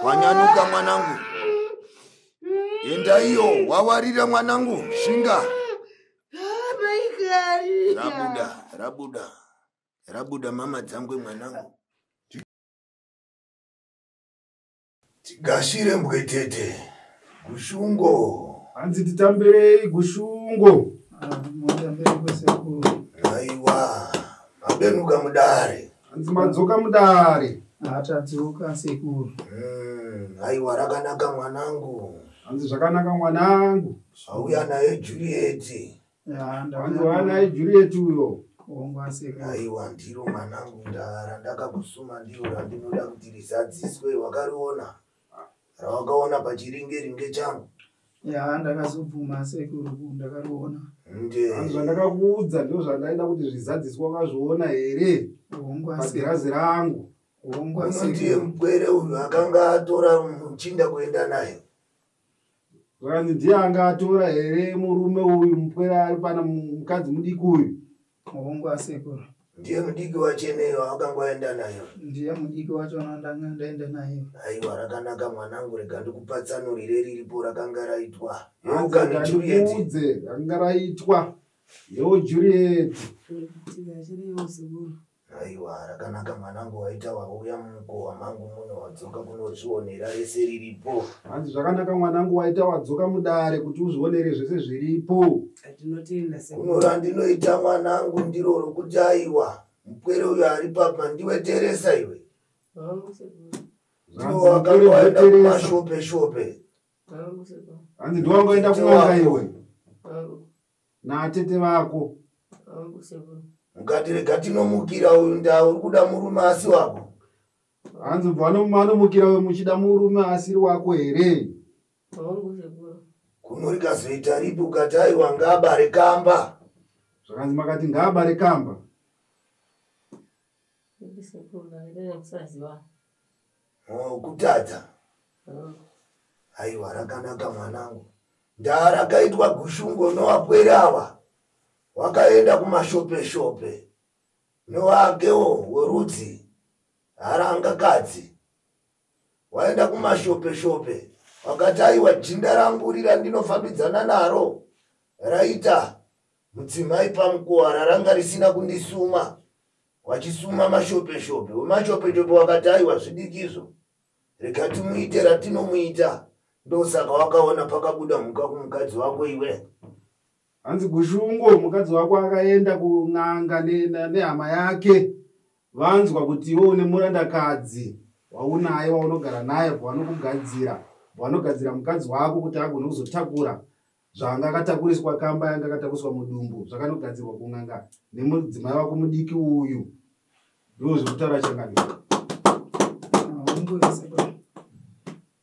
Wanyanuka mwanangu. Enda iyo wawarira mwanangu shinga. Rabuda rabuda rabuda mama dzangwe mwanangu. Tigashire mbwetete gushungo. Hanzi titambirei gushungo. Aiwa mabenuka mudare. Hanzi madzoka mudare. Atadzoka sekuru. Aiwa rakanaka mwanangu. Hanzi zvakanaka mwanangu. Auya naye Juliet. Hanzi wauya naye Juliet uyo. Aiwa ndiro mwanangu ndara ndakakusuma ndiro randinoda kuti rizadziswe wakariona. Rawakaona pachiringe-ringe changu. Ya ndakazobvuma sekuru ndakariona. Hanzi zvandakakuudza ndizvo zvandaida kuti zvizadziswe wakazviona here? Pagirazi rangu. Unondiye mupwere uyu akanga atora muchinda kuenda naye. Zvakanzi ndiye anga atora here murume uyu mupwere ari pana mukadzi mudiki uyu? Hongu asekuru. Ndiye mudiki wacheneyo akanga aenda nayo. Ndiye mudiki wacho ndanga ndaenda naye. Aiwa rakanaka mwanangu rega ndikupatsanurire riripo rakanga raitwa. Yeuka neJuliet. Ndikuudze rakanga raitwa. Yeu Juliet. Tigashireiwo sekuru. Aiwa rakanaka mwanangu waita wauya mumukowa mangu muno wadzoka kunozvionera rese riripo. Hanzi zvakanaka mwanangu waita wadzoka mudare kuti uzvionere zvese zviripo. Tinotenda sekuru. Kuno randinoita mwanangu ndiro rokuti aiwa mupwere uyo ari papa ndiwe teresa iwe. Ndiwo wakanga waenda kumashope shope. Hanzi ndiwo wanga waenda kun'anga iwe. Natete vako. Mukati rega tinomukira uyu ndaa uri kuda murume asi wako. Hanzi vanomukira uyu muchida murume asiri wako here? Kuno rikazoita ripi ukati aiwa ngaabare kamba. Zvakanzi makati ngaabare kamba. Kutadza. Aiwa rakanaka mwanangu. Ndaa rakaitwa gushungo nowapwere ava. Wakaenda kumashope shope newakewo werudzi harangakadzi. Waenda kumashope shope wakati aiwa jinda rangu rira ndinofambidzana naro raita mudzimai pamukowa raranga risina kundisuma. Wachisuma mashope shope wemashope shope wakati aiwa zvidikizvo rega timuite ratinomuita. Ndosaka wakaona pakabuda mhuka kumukadzi wako iwe. Hanzi gushungo mukadzi wako akaenda kun'anga nehama yake. Vanzwa kuti iwe une murandakadzi waunaye waunogara naye vanokugadzira. Vanogadzira mukadzi wako kuti agone kuzotakura zvanga akatakuriswa kamba yanga akatakuriswa mudumbu zvakanogadzirwa kun'anga nemudzimai wako mudiki uyu. Ndizvo zvekutaura changamire.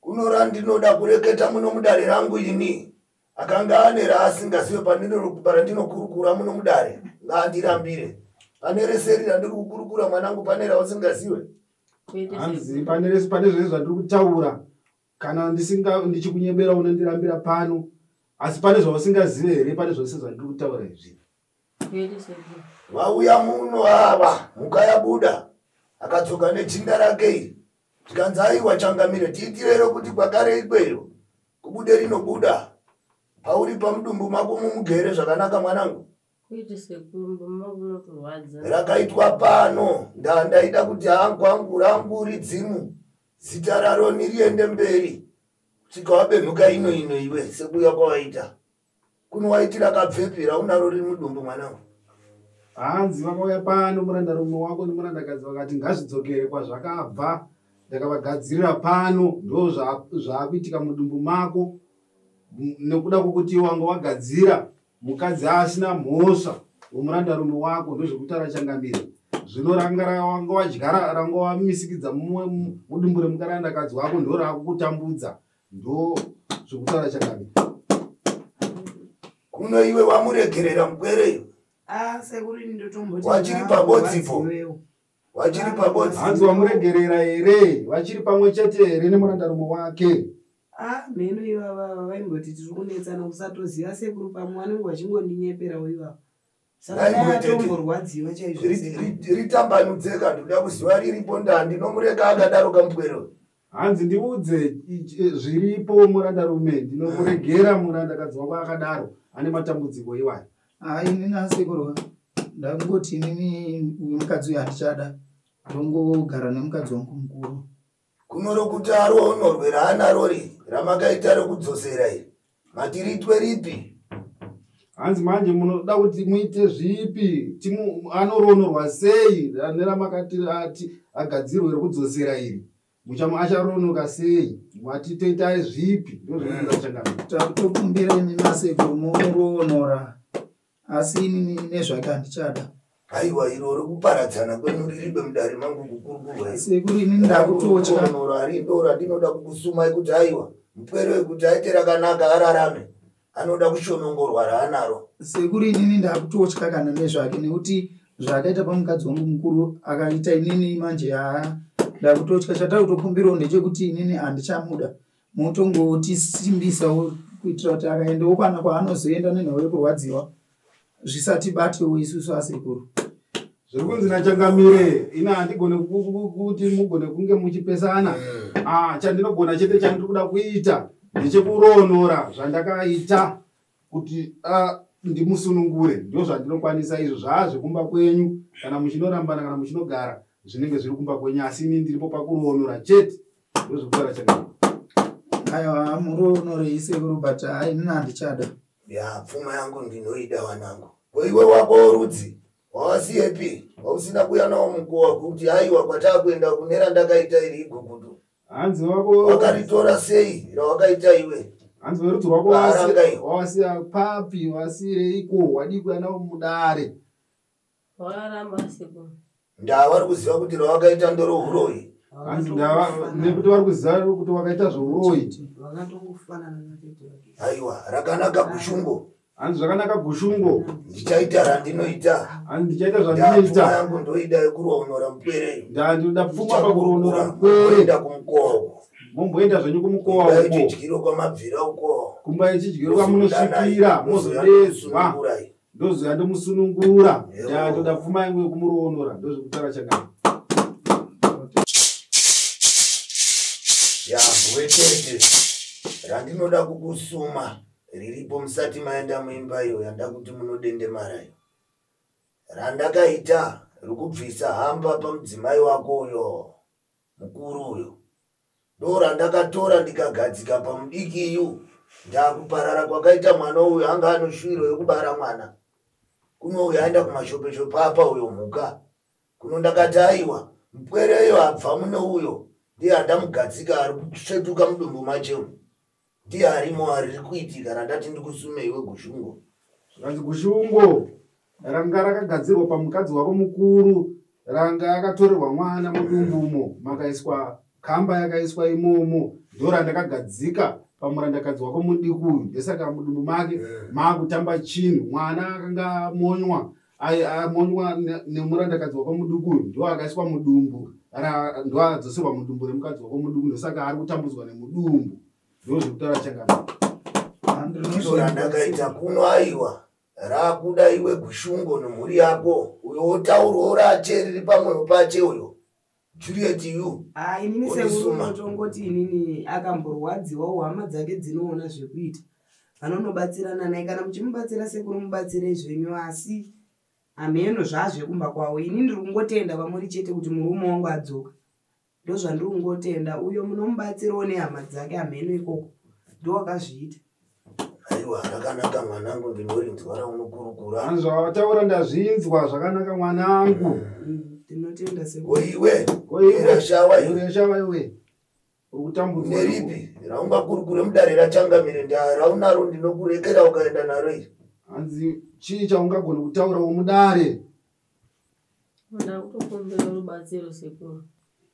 Kuno randinoda kureketa muno mudare rangu ini. Akanga ane raasingazive pandinokurukura muno mudare ngaandirambire. Pane reseri randiri kukurukura mwanangu pane rausingazive. Hanzi pane zvese zvandiri kutaura kana ndichikunyebera unondirambira pano asi pane zvausingazive here pane zvose zvandiri kutaura izvi. Vauya muno ava mhuka yabuda akadzoka nejinda rake iri. Zvikanzi aiwa changamire tiitirero kuti kwakare ikweyo kubude rinobuda. Pauri pamudumbu mako mumugere zvakanaka mwanangu. Rakaitwa pano ndaida kuti hangu rangu ridzimu zita raro niriende mberi kusvika wabemhuka ino ino iwe sekuuya kwawaita. Kuno waitira kabvepi raunaro riri mudumbu mwanangu. Hanzi vakauya pano murandarume wako nemurandakadzi vakati ngazvidzokere kwazvakabva. Ndakavagadzirira pano ndo zvaakuitika mudumbu mako. Nekuda kwokuti wanga wagadzira mukadzi asina mhosva wemurandarume wako ndozvekutaura changamire. Zvino ranga wanga wadyara ranga wamisikidza mudumbu remukarandakadzi wako ndo raakukutambudza ndo zvekutaura changamire. Kuno iwe wamuregerera mupwere iwe. Sekuru ini ndotomboti wachiri pabodzipo. Wachiri pabodzi. Hanzi wamuregerera here? Vachiri pamwe chete here nemurandarume wake? Mheno ivava vaimboti tiri kunetsana kusatoziva sekuru pamwe vanenge vachingondinyeperawo ivava. Saka dai atomborwadziwa chaizvo. Ritambanudzeka ndinoda kuziva riripo ndaa ndinomureka akadaro kamupwere. Hanzi ndiudze zviripo murandarume, ndinokuregera murandakadzi wako akadaro ane matambudziko iwayo. Hai, inini asekuru ndangoti inini uyu mukadzi uyu handichada, ndongogara nemukadzi wangu mukuru. Kuno rokuti aronorwe raanarori ramakaita rekudzosera iri mati riitwe ripi? Hanzi manje munoda kuti muite zvipi? Anoronorwa sei neramakati ati agadzirwe rekudzosera iri? Muchamu acharonoka sei? Mati toitai zvipi? Ndozvinoita changamire. Takutokumbira imi masekuru muroonora, asi inini nezvake handichada. Aiwa, iro rekuparadzana kwenyu riribe mudare mangu kukurukurwa. Sekuru, inini ndakutotya. Rakuroonora ari ndo randinoda kukusumai kuti aiwa, mupwere wekuti aite rakanaka ararame anoda kushonongorwa raanaro. Sekuru, inini ndakutotya kana nezvake, nekuti zvaakaita pamukadzi wangu mukuru akaita inini manje haa ndakutotya. Chatakutokumbirawo ndechekuti inini handichamuda, motongotisimbisawo kuitira kuti akaendawo kwana kwaanozoenda nenhau yekurwadziwa zvisatibatewo isusu asekuru. Zviri kunzi nachangamire, ina handigone kuti mugone kunge muchipesana. Chandinogona chete chandiri kuda kuita ndechekuroonora zvandakaita kuti ndimusunungure. Ndo zvandinokwanisa izvo. Zvaazvekumba kwenyu, kana muchinorambana kana muchinogara zvinenge zviri kumba kwenyu, asi ini ndiripo pakuroonora chete. Ndozvekutaura changamire. Aiwa, muroonorei sekuru, but hai, inini handichada. Ya, pfuma yangu ndinoida wanangu. Ko iwe wako rudzi wawasiyepi wausina kuuya nawo mukowa kuti aiwa kwataakuenda kune randakaita iri igugudu? Hanzi wako Wakaritora sei rawakaita iwe? Hanzi werudzi rwako Varanga iwe. Wawasiya papi? Wasiyireiko? Wadii kuuya nawo mudare? Wakaramba sekuru. Ndaa vari kuziva kuti rawakaita ndorohuroyi. Hanzi ndava nekuti vari kuziva kuti wakaita zvouroyi. Vakatongofanana natete vake. Aiwa, rakanaka Gushungo. Hanzi zvakanaka Gushungo. Ndichaita randinoita. Hanzi ndichaita Ndaa pfuma zvandinoita. yangu ndoida yekuroonora mupwereyo. Ndinoda pfuma pakuroonora mupwere. Kuenda kumukowa uko. Momboenda zvenyu kumukowa Kumba uko. yechidyiro kwamabvira uko. Kumba yechidyiro kwamunosvikira mozodedzwa. Sunungurai. Ndozoya ndomusunungura. Yebo. Ndoda pfuma yangu yekumuroonora. Ndozvekutaura changamire. Ya, wetete randinoda kukusuma riripo musati maenda muimba iyo yandakuti munodendemara iyo randakaita rikubvisa hamba pamudzimai wako uyo mukuru uyo, ndo randakatora ndikagadzika pamudiki iyu. Ndakuparara kwakaita mwana uyu, anga ane shuwiro yekubara mwana kuno uyu aenda kumashopeshope apa uyo mhuka kuno. Ndakati aiwa, mupwereyo abva mune uyo ndiye andamugadzika ari kusvetuka mudumbu machemo, ndiye arimo ariri kuitika randati ndikusume iwe Gushungo. Zvikanzi Gushungo, ranga rakagadzirwa pamukadzi wako mukuru, ranga akatorerwa mwana mudumbumo, makaiswa kamba yakaiswa imomo, ndo randakagadzika pamurandakadzi wako mudiki uyu. Ndosaka mudumbu make maakutamba chinhu. Mwana akanga amonywa, amonywa nemurandakadzi wako muduku uyu, ndo akaiswa mudumbu, ndo adzoserwa mudumbu remukadzi wako muduku. Ndosaka ari kutambudzwa nemudumbu. Ndo zvekutaura changamire. Ndiro randakaita kuno. Aiwa, raakuda iwe Gushungo nemhuri yako. Uyo wotaurawo rache riri pamwoyo pache uyo Juliet yu. Ah, inini sekuru Unisuma. unotongoti inini akamborwadziwawo, hama dzake dzinoona zvekuita, vanonobatsirana naye. Kana muchimubatsira sekuru, mubatsirei zvenyu, asi hameno zvaazvekumba kwavo. Ini ndiri kungotenda kwamuri chete kuti murume wangu adzoka, ndozvandiri kungotenda. Uyo munomubatsirawo nehama dzake, hameno ikoko ndowakazviita. Aiwa, rakanaka mwanangu, ndinorinzwa raunokurukura. Hanzi zvawataura ndazvinzwa, zvakanaka mwanangu. Ndinotenda sekuru. Koiwe? Koiwe? Rashawa iwe. Ureshawa iwe, uri kutambudzwa. Neripi raungakurukure mudare rachangamire? Raunaro ndinokurekera ukaenda naro iri. Hanzi chii chaungagona kutaurawo mudare? Ndakutokumbira rubatsiro sekuru.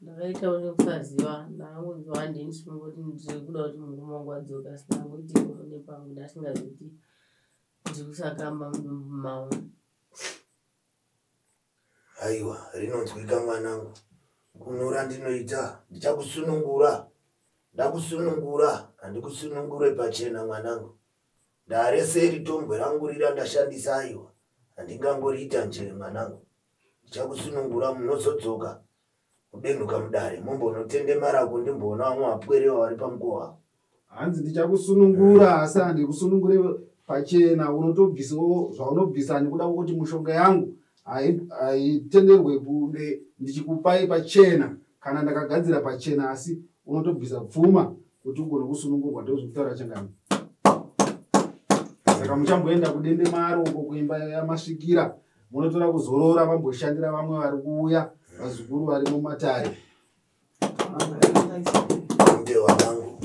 Ndakaitawo nekusaziva, ndakangonzwa handini sinongoti ndiri kuda kuti murume wangu adzoke, asi ndangoiti nepangu ndasingazivi kuti ndiri kusakamba mudumbu mavo. Aiwa, rinonzwika mwanangu. Kuno randinoita ndichakusunungura. Ndakusunungura, handikusunungure pachena mwanangu. Ndareseri tombwe rangu rira ndashandisa. Aiwa, handingangoriita njere mwanangu. Ndichakusunungura, munozodzoka. Mubenhuka mudare mombonotendemara ndimboona vamwe vapwerewa vari pamukowa. Hanzi ndichakusunungura asi handikusunungure pachena, unotobvisawo zvaunobvisa nekuda kwekuti mushonga yangu haitenderwe kunge ndichikupai pachena kana ndakagadzira pachena, asi unotobvisa pfuma kuti ugone kusunungurwa. Ndozvekutaura changani. Saka muchamboenda kudendemaro uko kuimba yamasvikira, munotora kuzorora, vamboshandira vamwe vari kuuya, vazukuru vari mumatare. Ndewa vangu.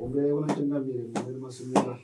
Omberai kuna changamire, muneri masununga.